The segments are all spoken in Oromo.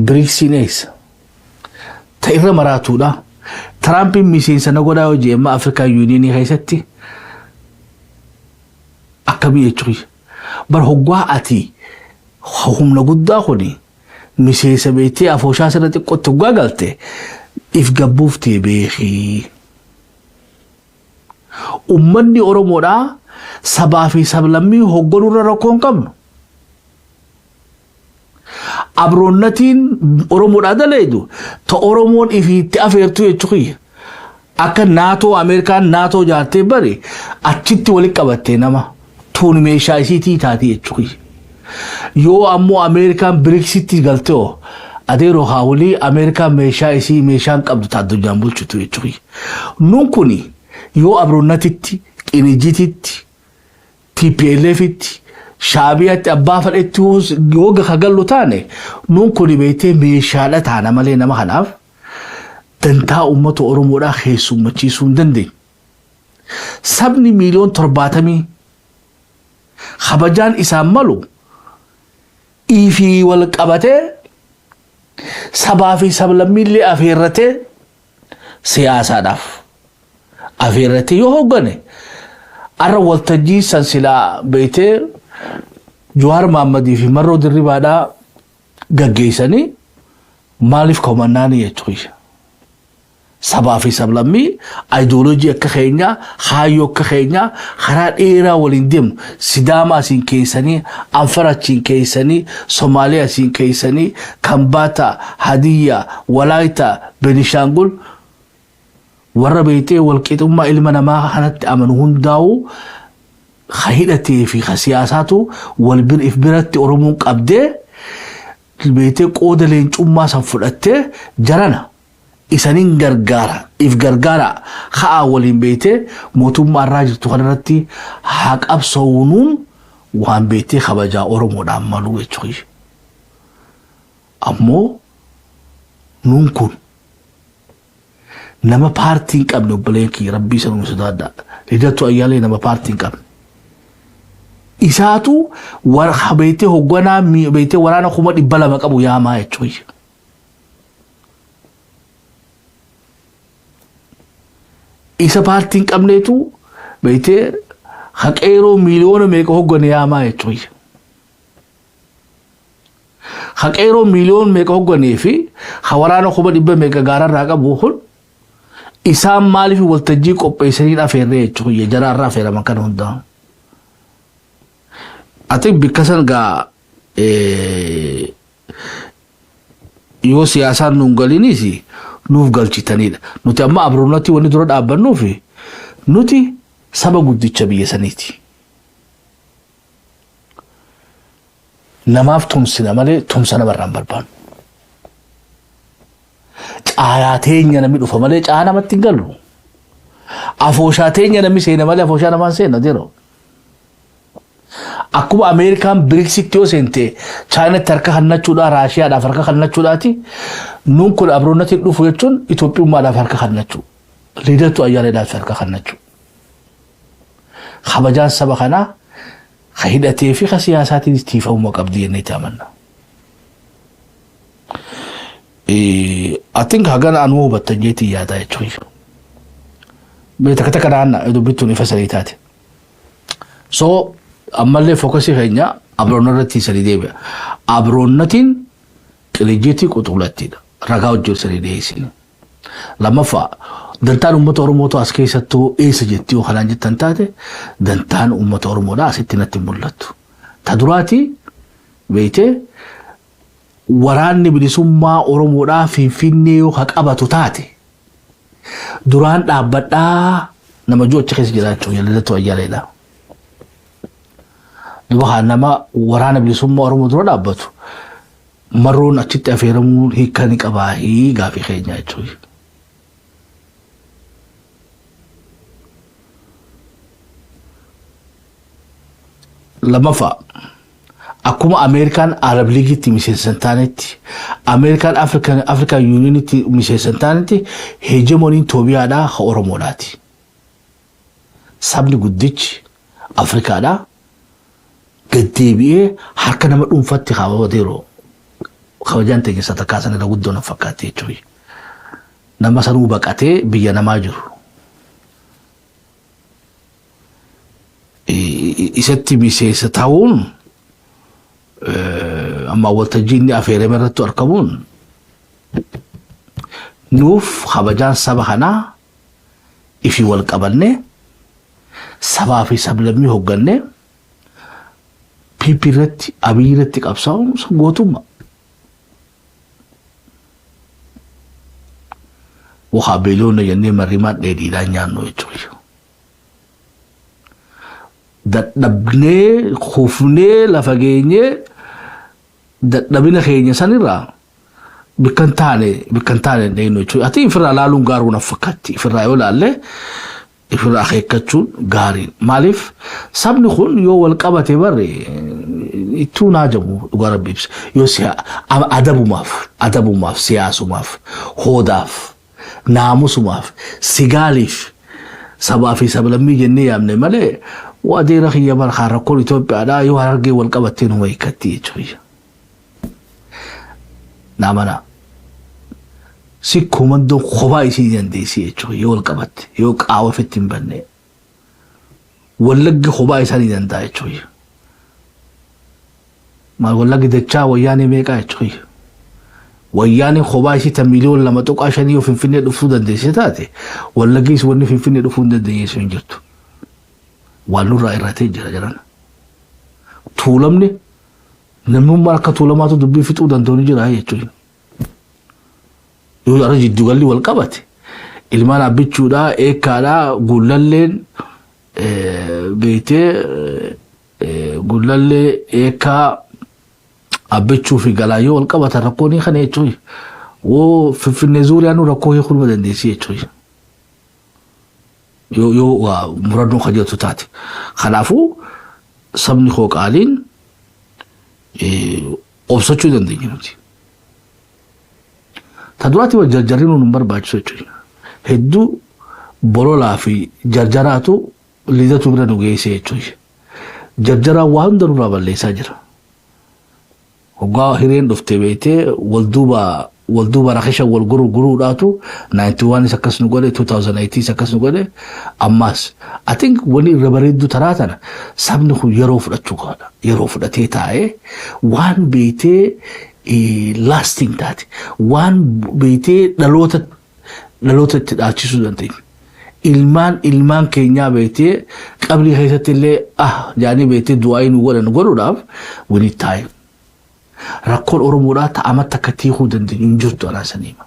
Biriksiin eessa? Ta irra maraatuudha. Tiraampiin miseensa na godhaa hojii amma Afrikaa Yuuniyeenii keessatti akkamii jechuudha. Bar hoggaa ati humna guddaa kuni miseensa beektee afooshaa sirra xiqqootti hoggaa galte if gabbuuftee beekii. Ummanni Oromoodhaa sabaa fi sablammii hogganurra rakkoo hin qabnu. Abroonnatiin Oromoodhaa daleedu ta Oromoon ifii itti afeertu jechuu kiyya. Akka naatoo Ameerikaan naatoo jaartee bari achitti walitti qabattee nama tuun meeshaa isiitii taati jechuu kiyya. Yoo ammoo Ameerikaan biriksitti galte hoo adeeroo haawulii Ameerikaan meeshaa isii meeshaan qabdu ta addunyaan bulchitu jechuu kiyya. Nun kuni yoo abroonnatitti qinijititti TPLFtti Shaabiyatti abbaa fedhetti yoo ka gallu taane nuun kuni beektee meeshaadha taana malee nama kanaaf dantaa uummata Oromoodhaa keessummachiisuu hin dandeenyu. Sabni miiliyoon 70 kabajaan isaan malu ifii wal qabatee sabaa fi sablammiillee afeerratee siyaasaadhaaf afeerratee yoo hooggane arra waltajjii san silaa beeytee Jawaar Mahammadii fi Marroo Dirribaadhaa gaggeessanii maaliif komannaanii jechuudha. Sabaa fi sablammii ayidooloojii akka keenyaa kaayyoo akka keenyaa karaa dheeraa waliin deemnu Sidaama asiin keessanii Anfar achiin keessanii Somaalee asiin keessanii Kambaata Hadiyyaa Walaayita Benishaangul warra beektee walqixummaa ilma namaa kanatti amanu hundaa'u ka hidhatee fi ka siyaasaatu wal bir if biratti Oromoon qabdee beektee qooda leencummaa san fudhattee jarana isanin gargaara if gargaara ka'aa waliin beektee mootummaa irraa jirtu kanarratti haa qabsawunuun waan beektee kabajaa Oromoodhaan maluu jechuudha. Ammoo nuun kun nama paartii hin qabne obboleen kiyya rabbii isa nuun sodaadha. Lidatu Ayyaalee nama paartii hin qabne. Isaatu beektee hoogganaa beektee waraana 200,000 qabu yaamaa jechuudha. Isa paartii hin qabneetu beektee haqeeroo miiliyoona meeqa hooggane yaamaa jechuudha. Ha qeeroo miiliyoon meeqa hogganee fi ha waraana 100,000 meeqa gaararraa qabu kun isaan maaliif waltajjii qopheessanii afeerree jechuudha jaraarraa afeeraman kana hundaa. Ati bikka san gaa yoo siyaasaan nuun galiinis nuuf galchitanidha. Nuti amma abroonatti wanni dura dhaabbannuuf nuti saba guddicha biyya saniiti. Namaaf tumsina malee tumsa namarraa hin barbaannu. Caayaa teenya namni dhufa malee caayaa namatti hin galu. Afooshaa teenya namni seena malee afooshaa namaan seena yeroo. Akkuma Ameerikaan biriksitti yoo seente Chaayinatti harka kennachuudhaa Raashiyaadhaaf harka kennachuudhaati. Nuun kun abroonnatti dhufu jechuun Itoophiyummaadhaaf harka kennachuu. Lidatu ayyaanedhaaf harka kennachuu. Kabajaan saba kanaa ka hidhatee fi ka siyaasaatiinis tiifamuma qabdi jennee itti amanna. I think hagana anuu hubattan jeetiin yaadaa jechuudha. Mee takka takka naanna dubbittuun ifa sadii taate. So ammallee focusii keenya abroonna irratti sadii deebi'a. Abroonnatiin qirijiitii quxuulattiidha. Ragaa hojii sadii dhiyeessine. Lammaffaa dantaan uummata Oromootu as keessattuu eessa jetti yoo kanaan jettan taate dantaan uummata Oromoodhaa asitti natti hin mul'attu. Ta duraati beeytee waraanni bilisummaa Oromoodhaa Finfinnee yoo ka qabatu taate duraan dhaabbadhaa nama jiru achi keessa jiraachuu Lidatu Ayyaaleedha. Duba haa nama waraana bilisummaa Oromoo dura dhaabbatu marroon achitti afeeramuun hiika ni qabaa gaafii keenya jechuudha. Lammaffaa akkuma Ameerikaan Arab Liigitti miseensa hin taanetti Ameerikaan African Unionitti miseensa hin taanetti hegemoniin Itoophiyaadhaa ka Oromoodhaati. Sabni guddichi Afrikaadhaa gad deebi'ee harka nama dhuunfatti kaawwateeru Kabajaan teenya sadarkaa sana irra guddoo na fakkaatti jechuudha. Nama sanuu baqatee biyya namaa jiru. Isatti miseensa ta'uun amma waltajjii inni afeerame irratti argamuun nuuf kabajaan saba kanaa ifii wal qabannee sabaa fi sablammii hoggannee PP irratti Abiy irratti qabsaa'uun gootummaa. Wahaa beeloonna jennee marrimaan dheedhiidhaan nyaannu jechuudha. Dadhabnee kufnee lafa geenyee dadhabina keenya sanirraa bikka hin taane bikka hin taane hin dheenyu jechuudha. Ati ifirraa laaluun gaaruu na fakkaatti. Ifirraa yoo laalle ifirraa akeekkachuun gaarii. Maaliif sabni kun yoo wal qabate barre ittuu naa jabu dhugaa rabbi ibsa. Yoo siya adabumaaf adabumaaf siyaasumaaf hoodaaf naamusumaaf sigaaliif sabaa fi sablammii jennee yaamne malee adeera kiyya bara kaan rakkoon Itoophiyaadhaa yoo harargee wal qabattee numa hiikkatti jechuudha. Naa manaa. Sikkoo mandoon kophaa isii dandeessi jechuudha yoo wal qabatte yoo qaawa ofitti hin banne. Wallaggi kophaa isaa ni danda'a jechuudha. Maal wallaggi dachaa wayyaanee meeqaa jechuudha. Wayyaaneen kophaa isii ta miliyoona 2.5 yoo Finfinnee dhufuu dandeesse taate wallaggiis wanni Finfinnee dhufuu hin dandeenye hin jirtu. Waan nurraa irratee jira jiran. Tuulamni namnummaan akka tuulamaatu dubbii fixuu danda'u ni jira jechuudha. Yoo irra jiddugalli wal qabate ilmaan abbichuudhaa eekkaadhaa guullalleen beektee gullallee eekkaa abbichuu fi galaa yoo wal qabatan rakkoo ni kana jechuudha. Woo Finfinnee zuuriyaanuu rakkoo hiikuu numa dandeessi jechuudha. Yoo yoo waa murannoo kan jirtu taate. Kanaafuu sabni koo qaaliin obsachuu dandeenya nuti. Ta duraatti wal jarjarri nuun hin barbaachisu jechuudha. Hedduu bololaa fi jarjaraatu lidatu bira nu geesse jechuudha. Jarjaraan waa hunda nurraa balleessaa jira. Hoggaa hireen dhufte beektee wal duuba wal duuba rakisha wal guruudhaatu 91 akkas nu godhe, 2008 akkas nu godhe ammaas. I think wani irra bareedduu taraa tana sabni kun yeroo fudhachuu qaba. Yeroo fudhatee taa'ee waan beektee lasting taate waan beektee dhaloota dhaloota itti dhaalchisuu dandeenya. Ilmaan ilmaan keenyaa beektee qabrii keessatti illee ah jaanii beektee du'aa nu godhan godhuudhaaf we need time. Rakkoon Oromoodhaa ta'amatti akka tiikuu dandeenyu hin jirtu anaa saniima.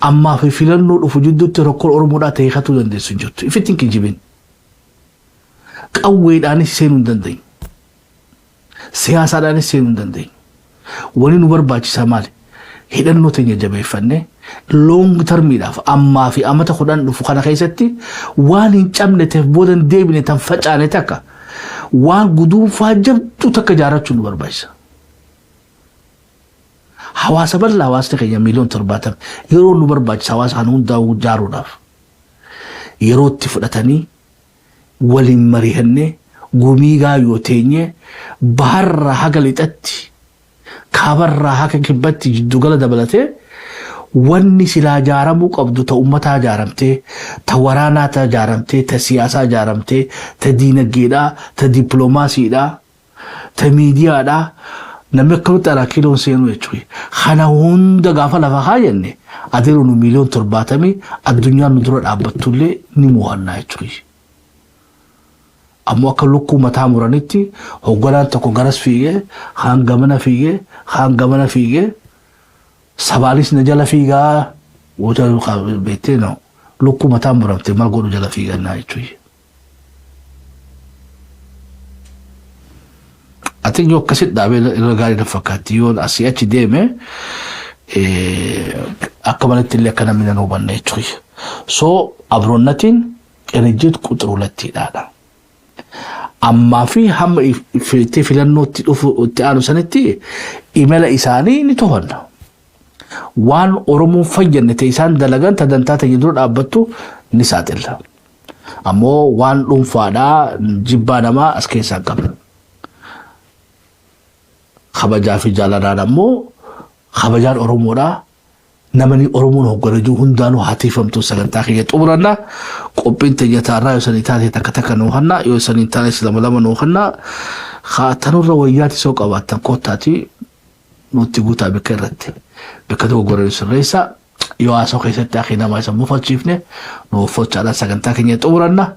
Ammaa fi filannoo dhufu jidduutti rakkoon Oromoodhaa ta'ee dandeessu hin jirtu. Ifitti hin kijibin. Qawweedhaanis seenuu hin dandeenyu. Siyaasaadhaanis seenuu hin dandeenyu. Wani nu barbaachisaa maali? Hidhannoo teenya jabeeffannee long termiidhaaf ammaa fi amata 10 dhufu kana keessatti waan hin cabne ta'eef booda hin deebine tan facaane takka waan guduunfaa jabduu takka ijaarrachuu nu barbaachisa. Hawaasa bal'aa hawaasni keenya miiliyoona 70 yeroo nu barbaachisa hawaasa kana hundaa ijaaruudhaaf yeroo itti fudhatanii waliin mari'annee gumii gaayoo teenyee baharraa haga lixatti kaabarraa haga kibbatti jiddugala dabalatee wanni silaa ijaaramuu qabdu ta ummataa ijaaramtee, ta waraanaa ta ijaaramtee, ta siyaasaa ijaaramtee, ta diinagdeedhaa, ta dippiloomaasiidhaa, ta miidiyaadhaa namni akkamitti alaa kiiloon seenuu jechuudha. Kana hunda gaafa lafa kaayyanne adeeroo nu miiliyoona 70 addunyaan nu dura dhaabbattullee ni mo'annaa jechuudha. Ammoo akka lukkuu mataa muranitti hogganaan tokko garas fiigee, kaan gamana fiigee, kaan gamana fiigee, sabaanis na jala fiigaa goota beektee no lukkuu mataa muramte maal godhu jala fiigannaa jechuudha. Ati yoo akkasitti dhaabee irra gaarii na fakkaatti yoo asii achi deeme akka malatti illee akka namni nan hubanne jechuudha. So abroonnatiin qinijjit quxir hulattiidhaadha. Ammaa fi hamma itti filannootti dhufu itti aanu sanitti imala isaanii ni to'anna. Waan Oromoon fayyadne ta'e isaan dalagan ta dantaa ta'e dura dhaabbattu ni saaxilla. Ammoo waan dhuunfaadhaa jibbaa namaa as keessaa hin qabnu. Kabajaa fi jaalalaan ammoo kabajaan Oromoodhaa namani Oromoon hoggana jiru hundaanuu haa tiifamtu. Sagantaa keenya xumuranna. Qophiin teenya taarraa yoo sanii taate takka takka nuu hanna, yoo sanii taanes lama lama nuu hanna. Haa tanurra wayyaati soo qabaattan koottaati nutti guutaa. Bakka irratti bakka tokko goree sirreessa. Yoo haasoo keessatti akii namaa isa mufachiifne nu uffachaadhaan sagantaa keenya xumuranna.